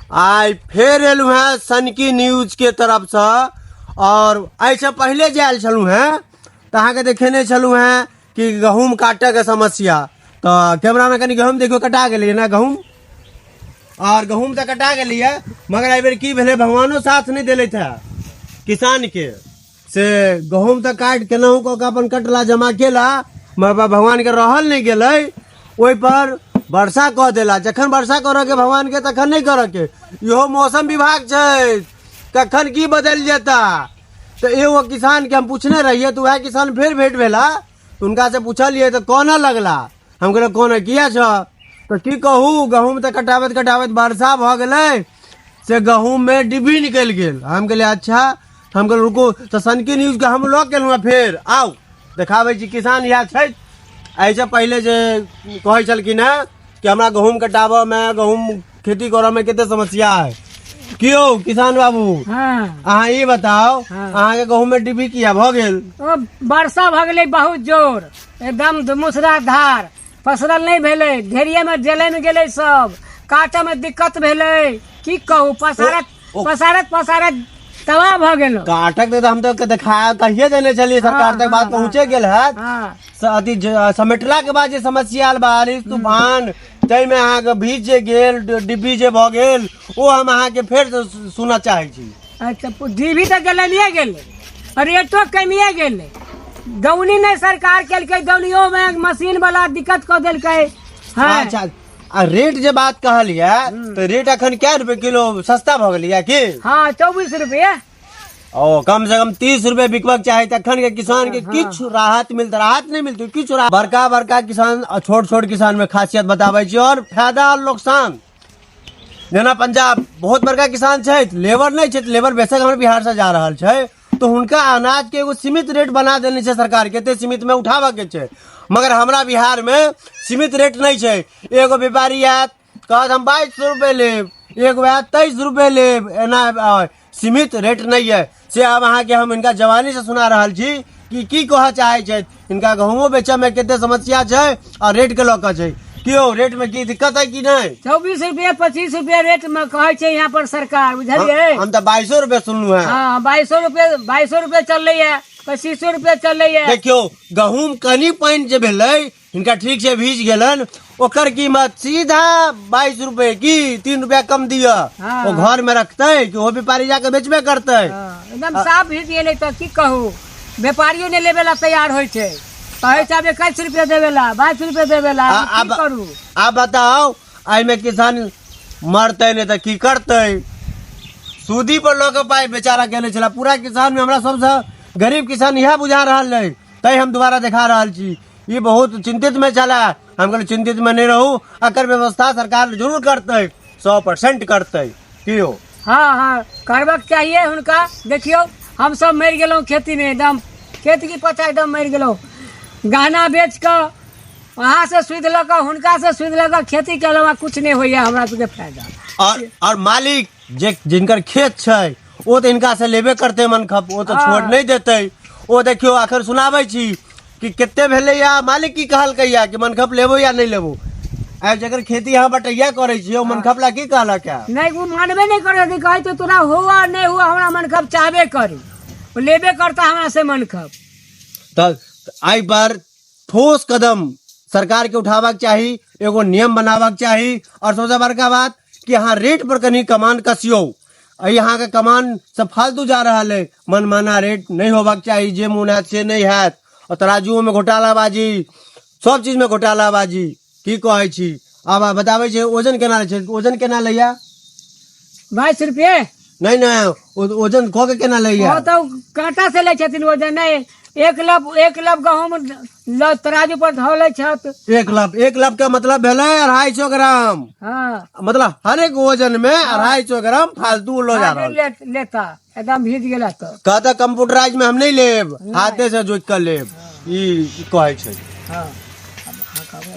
आइ फेर एलहुँ हेँ सनकी न्यूजके तरफसँ। आओर एहिसँ पहिले जे आयल छलहुँ हेँ तऽ अहाँके देखेने छलहुँ हेँ कि गहूँम काटऽके समस्या। तऽ कैमरामे कनि गहूँम देखियौ, कटा गेलै ने गहूँम। आओर गहूँम तऽ कटा गेलैए, मगर एहिबेर की भेलै, भगवानो साथ नहि देलथि हेँ किसानके। से गहूँम तऽ काटि केनाहु कऽ कऽ अपन कटला जमा केला, मगर भगवानके रहल नहि गेलै, ओहिपर वर्षा कऽ देला। जखन वर्षा करऽके भगवानके तखन नहि करऽके, इहो मौसम विभाग छै, कखन की बदलि जेता। तऽ एगो किसानके हम पुछने रहियै, तऽ उएह किसान फेर भेट भेला, तऽ हुनकासँ पुछलियै तऽ कोना लगला। हम कहलियै कोना किया छऽ, तऽ की कहू, गहूँम तऽ कटाबैत कटाबैत वर्षा भऽ गेलै, से गहूँममे डिब्बी निकलि गेल। हम कहलियै अच्छा, हम कहलियै रुकू, तऽ सनकी न्यूजके हम लऽ गेलहुँ हँ, फेर आउ देखाबै छी। किसान इएह छथि। एहिसँ पहिले जे कहै छलखिन हेँ कि हमरा गहूँम कटाबऽमे, गहूँम खेती करऽमे कते समस्या है। की यौ किसान बाबू? हाँ। अहाँ ई बताउ, हाँ। अहाँके गहूँम में डिब्बी किया भऽ गेल? ओ वर्षा भऽ गेलै बहुत जोर, एकदम मूसलाधार, पसरल नहि भेलै, ढेरिये में जले में गेलै सब, काटऽ में दिक्कत भेलै, की कहू, पसारत पसारत पसारत तबाह भऽ गेलहुँ। काटक तऽ हम तऽ देखा कहिए देने छलियै सरकार तक, बात पहुँचे गेल हैत। हाँ। अथी समेटला के बाद जे समस्या आयल, बारिश तूफान, ताहिमे अहाँके भीज जे गेल, डिब्बी जे भऽ गेल, ओ हम अहाँके फेर सुनऽ चाहै छी। अच्छा, डिब्बी तऽ जलनिये गेलै, रेटो कमिए गेलै, दौनी नहि सरकार केलकै, दौनियोमे मशीन वाला दिक्कत कऽ देलकै। हाँ। अच्छा, आ रेट जे बात कहलियै तऽ रेट अखन कै रुपए किलो सस्ता भऽ गेलैया की? हाँ, 24 रुपये। ओ कम से कम 30 रुपए बिकबाक चाही, तखन के किसान के किछु राहत मिलत। राहत नहि मिलतै किछु। बड़का बड़का किसान आ छोट छोट किसान में खासियत बताबै छी और फायदा और नुकसान। जेना पंजाब बहुत बड़का किसान छै, लेबर नहि छै, लेबर बेशक हमर बिहार से जा रहल छै, तऽ हुनका अनाज के एगो सीमित रेट बना देने छै सरकार, कते सीमित में उठाबऽ के छै। मगर हमरा बिहार में सीमित रेट नहि छै। एगो व्यापारी आयत, कहत हम 22 रुपए लेब, एगो आयत 23 रुपए लेब, एना सीमित रेट नहीं है। से आब अहाँके हम हिनका जवानी से सुना रहल छी कि की कहऽ चाहै छथि, हिनका गहूँमो बेचऽ में कते समस्या छै और रेट के लऽ कऽ छै। की यौ, रेट में की दिक्कत है कि नहीं? 24 रुपये 25 रुपये रेट में कहै छै यहाँ पर सरकार, बुझलियै? हम तऽ 22 रुपए सुनलहुँ हैं। हाँ, 22 रुपये, 22 रुपये चललै है, 25 रुपये चललै है। देखियौ, गहूँम कनि पानि जे भेलै हिनका ठीक से भीज गेलन, ओकर कीमत सीधा 22 रुपए, की 3 रुपया कम दिअ। हाँ। ओ घर में रखतै कि ओ व्यापारी जाके बेचबे करतै? हाँ, एकदम साफ भीज गेलै तऽ की कहू, व्यापारियो नहि लेबे ला तैयार होइ छै, कहै छै आब 21 रुपये देबे ला, 22 रुपये देबे ला, की करू? आब बताउ, एहिमे किसान मरतै नहि तऽ की करतै? सूदी पर लऽ के पाइ बेचारा गेले छलै। पूरा किसान में हमरा सबसँ गरीब किसान इएह बुझा रहल है, तैं हम दोबारा देखा रहल छी। ई बहुत चिंतित में छलै, हम कहलियै चिंतित में नहि रहू, एकर व्यवस्था सरकार जरूर करतै, 100% करतै। की हो? हाँ हाँ, करबाक चाहिए हुनका। देखियौ, हम सब मरि गेलहुँ खेती में, एकदम खेत की पछा एकदम मरि गेलहुँ। गहना बेच कऽ, वहाँ से सुधि लऽ कऽ, हुनका से सुधि लऽ कऽ खेती केलहुँ, आ कुछ नहि होइए हमरा सबके फायदा। और मालिक जे जिनकर खेत छै ओ तऽ हिनका से लेबे करतै मनखप, ओ तऽ छोड़ नहि देतै। ओ देखियौ, आखिर सुनाबै छी कि कते भेलै या मालिक की कहलकै या कि मनखप लेबो या नहि लेबो। आइ जकर खेती अहाँ बटैया करै छियै, ओ मनखप ला की कहलक है? नहि, ओ मानबे नहि करै छै, कहै छै तोरा हुआ नहि हुआ, हमरा मनखप चाहबे करी, ओ लेबे करता हमरा से मनखप। तऽ एहि पर ठोस कदम सरकार के उठाबक चाही, एगो नियम बनाबक चाही। और सबसे बड़का बात कि अहाँ रेट पर कनि कमान कसियौ, एहि अहाँके कमान से फालतू जा रहल है। मनमाना रेट नहीं होबाक चाही, जे मोन हैत से नहीं हैत। और तराजुओ में घोटालाबाजी, सब चीज में घोटालाबाजी, की कहै छी। आब बताबै छै वजन केना लै छै, वजन केना लैया? 22 रुपये। नहीं नहीं, वजन कऽ के केना लैया? ओ तऽ कांटा से लै छथिन वजन, नहीं, एक लब गहूम ल तराजू पर धऽ लै छथि। एक लब, एक लब के मतलब भेलै 250 ग्राम। हाँ। मतलब हर एक वजन में 250 ग्राम फालतू लो जा रहल। लेता एकदम भीज गेला तऽ कहता कंप्यूटराइज में हम नहीं लेब, हाथे से जोत कर लेब, ई कहै छै। हाँ।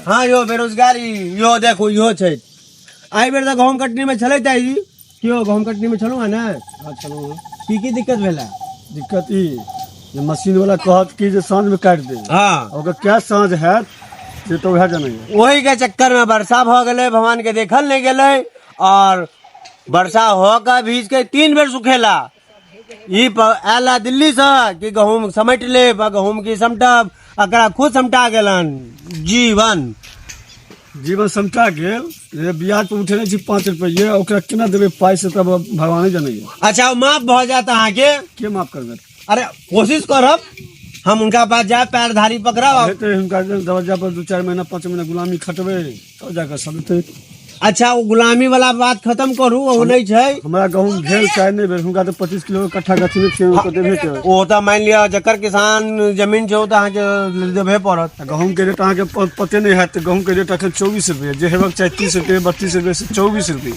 हाँ यो बेरोजगारी, यो देखो इहो छै। एहि बेर तऽ गहूम कटनी में छलै ताई जी, क्यों गहूम कटनी में छलहुँ ने? हाँ, छलहुँ हँ। की की दिक्कत भेला? दिक्कत ई जे मशीन वाला कहत कि जे साँझ में काटि दे। हाँ। ओकर क्या साँझ हैत से तऽ वएह जनैया। ओही के चक्कर में वर्षा भऽ गेलै, भगवान के देखल नहीं गेलै और वर्षा हो के भीज के 3 बेर सुखेला। ई आयल है दिल्ली से कि गहूम समेट लेब आ गहूम की समटब, एकरा खुद समटा गेलन। जीवन जीवन समटा गेल। जे ब्याज पर उठेने छी 5 रुपये, ओकरा केना देबै पाइ से तब भगवाने जनैया। अच्छा, ओ माफ भऽ जायत अहाँके? के माफ करबै? अरे कोशिश करब हम उनका पास जाए, पैर धारी पकड़ब। हेतै हुनका दरवाजा पर 2-4 महीना 5 महीना गुलामी खटबै तब जाकऽ सधतै। अच्छा, ओ गुलामी वाला बात खत्म करू, ओ नहि छै। हमरा गहूम भेल चाहे नहि भेल, हुनका तऽ 25 किलो के कट्ठा गछने छियै, ओ तऽ देबे के। ओ तऽ मानि लिअ जकर किसान जमीन छै ओ तऽ अहाँके देबे पड़त। आ गहूम के रेट अहाँके पते नहि हैत, तऽ गहूम के रेट अखन 24 रुपये, जे हेबाक चाही 30 रुपये 32 रुपये से 24 रुपये।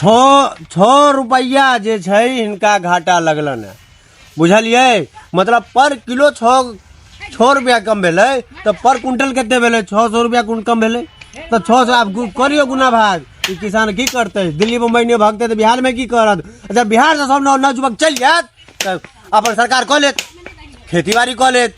6 रुपैआ जे छै हिनका घाटा लगलनि हेँ, बुझलियै? मतलब पर किलो 6 रुपैआ कम भेलै तऽ पर क्विंटल कते भेलै? 600 रुपैआ कम भेलै तऽ 600। आब करियौ गुना भाग, ई किसान की करतै? दिल्ली बम्बई नहि भगतै तऽ बिहारमे की करत? अच्छा, बिहारसँ सब नवयुवक चलि जायत तऽ अपन सरकार कऽ लेत, खेती बाड़ी कऽ लेत।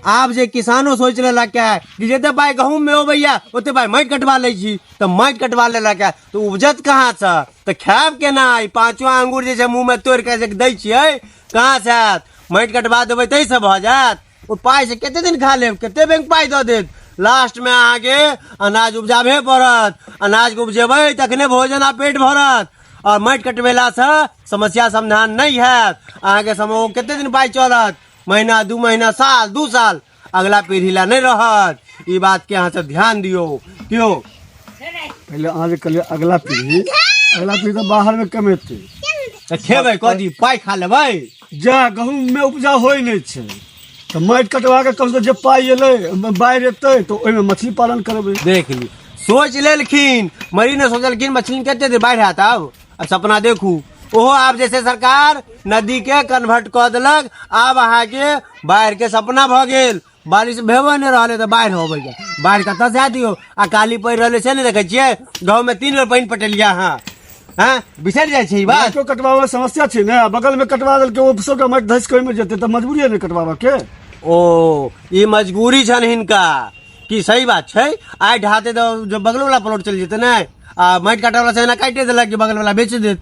आब जे किसानो सोचि लेलक है कि जते पाइ गहूँममे अबैया ओते पाइ माटि कटवा लै छी, तऽ माटि कटवा लेलक है तऽ उपजत कहाँसँ, तऽ खायब केना? ई पाँचो आंगुर जे छै मुँहमे तोड़ि कऽ जे दै छियै कहाँसँ आयत? माटि कटवा देबै ताहिसँ भऽ जायत? ओ पाइसँ कते दिन खा लेब? कते बैंक पाइ दऽ देत? लास्टमे अहाँके अनाज उपजाबहे पड़त। अनाजके उपजेबै तखने भोजन आ पेट भरत। आओर माटि कटबेलासँ समस्या समाधान नहि हैत अहाँके। ओ कते दिन पाइ चलत? महीना, 2 महीना, साल, 2 साल, अगला पीढ़ी ला नहि रहत। ई बात के अहाँ सब ध्यान दियौ। क्यों पहिले अहाँ जे कहलियै अगला पीढ़ी, अगला पीढ़ी तऽ बाहरमे कमेतै। तऽ खेबै कथी? पाइ खा लेबै? जा गहूँममे उपजा होइ नहि छै तऽ माटि कटवा के कम से कम जे पाइ एलै, ओहिमे बाढ़ि एतै तऽ ओहिमे मछली पालन करबै। देख ली, सोच लेलखिन, मरी ने सोचलखिन मछली कते देर बाढ़ि आयत। आब आ सपना देखू। ओहो आब जे छै सरकार नदी के कन्वर्ट कऽ देलक, आब अहाँके बाढ़ि के सपना भऽ गेल। बारिश भेबो नहि रहलै तऽ बाढ़ि अबैया, बाढ़ि कतऽसँ आयत यौ? आ काली पड़ि रहलै से नहि देखै छियै? गाँवमे 3 बेर पानि पटेलियै अहाँ, हँ बिसरि जाइ छै ई बात। माटियो कटवाबऽ समस्या छै ने, बगलमे कटवा देलकै, ओ सबटा माटि धसि कऽ ओहिमे जेतै तऽ मजबूरी ने कटवाबऽ के। ओ ई मजबूरी छनि हिनका कि सही बात छै। आइ ढाते तऽ जो बगल वाला प्लॉट चलि जेतै ने, आ माटि काटऽ वाला से एना काटि देलक कि बगल वाला बेच देत।